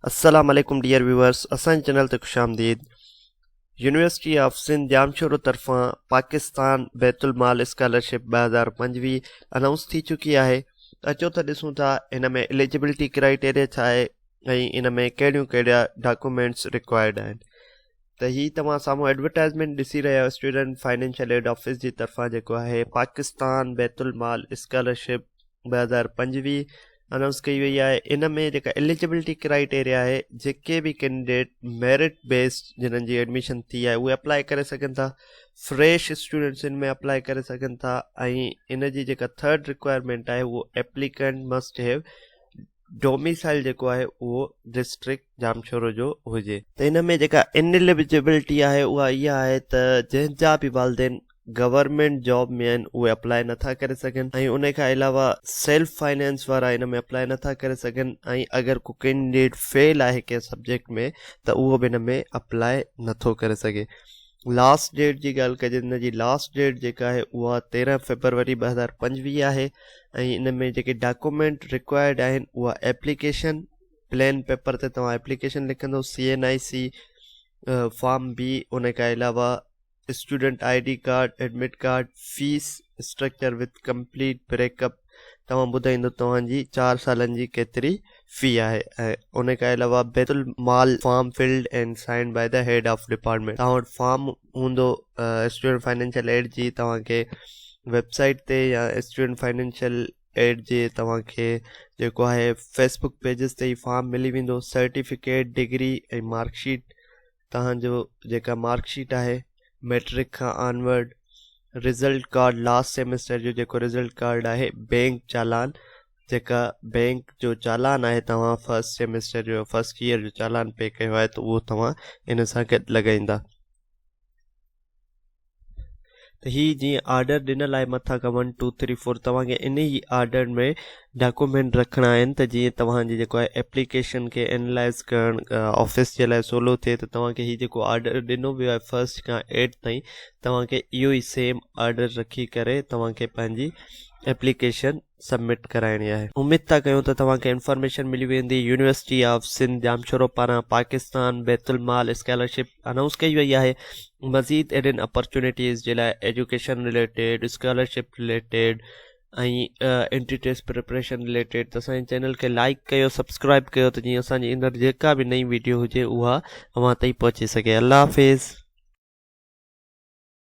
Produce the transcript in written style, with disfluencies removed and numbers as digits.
السلام عليڪم dear viewers اسان جي چينل تي خوش آمديد يونيورسٽي آف سنڌ ڄامشورو طرفان پاڪستان بيت المال اسڪالرشپ 2025 انائونس ٿي چڪي آهي اچو ته ڏسون ٿا ان ۾ اليجبلٽي ڪرائيٽيريا ڇا آهي ۽ ان ۾ ڪهڙيون ڪهڙا ڊاڪومينٽس رڪوائرڊ آهن ته هي توهان سامهون ايڊورٽائزمينٽ ڏسي رهيا آهيو اسٽوڊنٽ فائنينشل ايڊ آفيس جي طرفان جيڪو آهي پاڪستان بيت المال اسڪالرشپ 2025 انائونس ڪئي وئي آهي ان ۾ جيڪا اليجبلٽي ڪرائيٽيريا آهي جيڪي به ڪينڊيڊيٽ ميرٽ بيسڊ جنھن جي ايڊميشن ٿي آهي اهي اپلائي ڪري سگهن ٿا فريش اسٽوڊنٽس ان ۾ اپلائي ڪري سگهن ٿا ۽ ان جي جيڪا ٿرڊ رڪوائرمينٽ آهي اهو ايپليڪنٽ مسٽ have domicile جيڪو آهي اهو ڊسٽرڪٽ ڄامشورو جو هجي. ته ان ۾ جيڪا ان اليجبلٽي آهي اها اها آهي ته جنهن جا به والدين گورنمينٽ جاب ۾ آهن اهي اپلائي نٿا ڪري سگهن ۽ ان کان علاوه سيلف فائنانس وارا ان ۾ اپلائي نٿا ڪري سگهن ۽ اگر ڪو ڪينڊيڊيٽ فيل آهي ڪنهن سبجيڪٽ ۾ ته اهو به ان ۾ اپلائي نٿو ڪري سگهي. لاسٽ ڊيٽ جي ڳالهه ڪجي ان جي لاسٽ ڊيٽ جيڪا آهي اها 13 فيبروري 2025 آهي ۽ ان ۾ جيڪي ڊاڪومينٽ رڪوائرڊ آهن اها ايپليڪيشن پلين پيپر تي توهان ايپليڪيشن لکندو C N I C form B ان کان علاوه student I D card admit card fees structure with complete break up توهان ٻڌائيندو توهان جي چار سالن جي ڪيتري في آهي ۽ ان کان علاوه بيت المال form filled and signed by the head of department توهان وٽ فارم هوندو اسٽوڊنٽ فائنينشل ايڊ جي توهان کي ويب سائيٽ تي يا اسٽوڊنٽ فائنينشل ايڊ جي توهان کي جيڪو آهي فيسبڪ پيجز تي هي فارم ملي ويندو سرٽيفڪيٽ ڊگري ۽ مارڪ شيٽ توهان جو جيڪا مارڪ شيٽ آهي ميٽرڪ کان onward result card last semester جو جيڪو رزلٽ ڪارڊ آهي بينڪ چالان جيڪا بينڪ جو چالان آهي توهان فرسٽ سيمسٽر جو فرسٽ ايئر جو چالان پي ڪيو آهي ته اهو توهان ان سان گڏ لڳائيندا ته هي جيئن آرڊر ڏنل آهي مٿان کان ون ٽو ٿري فور توهان کي ان ئي آرڊر ۾ ڊاڪومينٽ رکڻا آهن ته جيئن توهان جي جيڪو آهي ايپليڪيشن کي اينالائز ڪرڻ آفيس جي لاء سولو ٿئي ته توهان کي هي جيڪو آرڊر ڏنو ويو آهي فرسٽ کان ايٽ تائين توهان کي اهو ئي سيم آرڊر رکي ڪري توهان کي پنهنجي ايپليڪيشن سبمٽ ڪرائڻي آهي. اميد ٿا ڪيون ته توهان کي انفارميشن ملي ويندي. يونيورسٽي آف سنڌ ڄامشورو پاران پاڪستان بيت المال اسڪالرشپ انائونس ڪئي وئي آهي. مزيد اهڙين اپرچونيٽيز جي لاء education related, scholarship related ۽ entry test preparation related ته اسان جي چينل کي لائيڪ ڪيو سبسڪرائب ڪيو ته جيئن اسان جي ايندڙ جيڪا به نئين ويڊيو هجي اها اوهان تائين پهچي سگهي. الله حافظ.